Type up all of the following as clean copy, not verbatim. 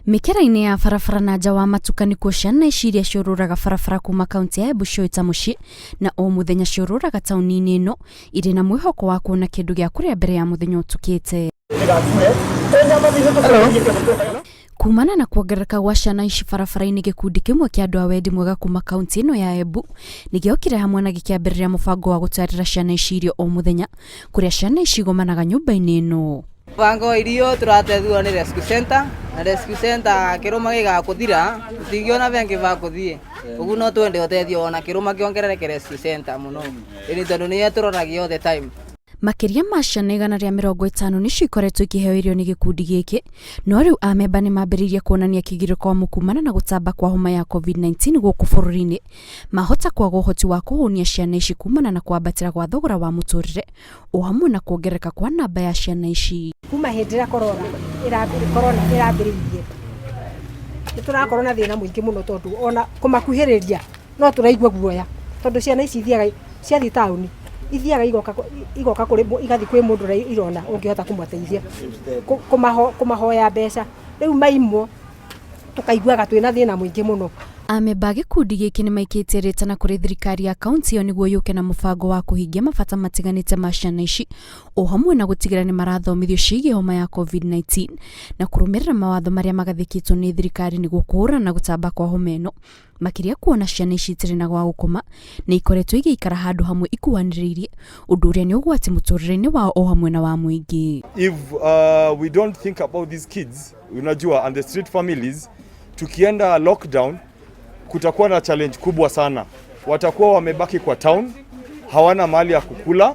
Mĩkĩra-inĩ ya barabara na nja wa matuka nĩkuo ciana ici iria ciũrũraga barabara kuma kaunti ya Embu ciũĩ ta mũciĩ, na o mũthenya ciũrũraga taũni-inĩ ĩno irĩ na mwĩhoko wa kuona kĩndũ gĩa kũrĩa mbere ya mũthenya ũtukĩte. Kumana na kuongerereka gwa ciana ici barabara-inĩ, gĩkundi kĩmwe kĩa andũ a wendi mwega kuma kaunti ĩno ya Embu nĩ gĩokire hamwe na gĩkĩambĩrĩria mũbango wa gũtwarĩra ciana ici irio o mũthenya kũrĩa ciana ici igomanaga nyũmba-inĩ ĩno. Mũbango wa irio tũrateithio nĩ Rescue Center, na Rescue Center kĩrũma gĩgakũthira tũtingĩona bengi ba kũthiĩ. Ũguo no twende ũteithio ona kĩrũma kĩongerereke Rescue Center mũno, ĩni tondũ nĩyo ĩtũroragia all the time. Makĩria ma ciana 150 nĩcio ikoretwo ikĩheo irio nĩ gĩkundi gĩkĩ, no rĩu amemba nĩ mambĩrĩirie kuonania kĩgirĩko amu kumana na gũtamba kwa homa ya COVID-19 gũkũ bũrũri-inĩ, mahota kwaga ũhoti wa kũhũnia ciana ici kumana na kwambatĩra gwa thogora wa mũtũrĩre o hamwe na kuongerereka kwa namba ya ciana ici. Kuma hĩndĩ ĩrĩa corona corona ĩrambĩrĩirie, nĩ tũrakorwo na thĩna mũingĩ mũno tondũ ona kũmakuhĩrĩria no tũraigua guoya tondũ ciana ici ithiaga ciathiĩ taũni ithiaga igoka igoka kũrĩ igathiĩ kwĩ mũndũ ũrĩa irona ũngĩhota kũmateithia kũmahoya mbeca, rĩu maimwo tũkaiguaga twĩna thĩna mũingĩ mũno. Amemba a gĩkundi gĩkĩ nĩ maikĩtie rĩtana kũrĩ thirikari ya kaunti ĩyo nĩguo yũke na mũbango wa kũhingia mabata matiganĩte ma ciana ici o hamwe na gũtigĩrĩra nĩ marathomithio ciĩgiĩ homa ya COVID-19 na kũrũmĩrĩra mawatho marĩa magathĩkĩtwo nĩ thirikari nĩguo kũhũrana na gũtamba kwa homa ĩno. Makĩria kuona ciana ici itirĩ na gwa gũkoma, nĩ ikoretwo igĩikara handũ hamwe ikuhanĩrĩirie, ũndũ ũrĩa nĩ ũgwati mũtũrĩre-inĩ wao o hamwe na wa mũingĩ. If we don't think about these kids, unajua, and the street families, tukienda lockdown kutakuwa na challenge kubwa sana. Watakuwa wamebaki kwa town, hawana mahali ya kukula,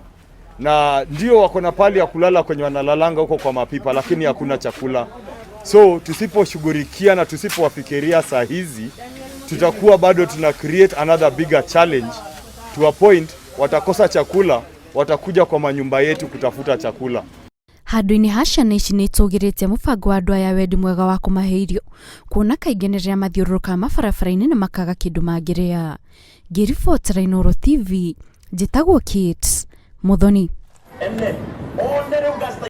na ndio wako na pahali ya kulala kwenye wanalalanga huko kwa mapipa, lakini hakuna chakula. So tusiposhughulikia na tusipowafikiria saa hizi, tutakuwa bado tuna create another bigger challenge to a point watakosa chakula, watakuja kwa manyumba yetu kutafuta chakula. Handũ-inĩ ha ciana ici nĩ itũgĩrĩtie mũbango wa andũ aya wendi mwega wa kũmahe irio, kuona kaingĩ nĩ rĩrĩa mathiũrũrũkaga mabarabara-inĩ na makaga kĩndũ mangĩrĩa. Ngĩribotera Inooro TV, njĩtagwo Kate Muthoni.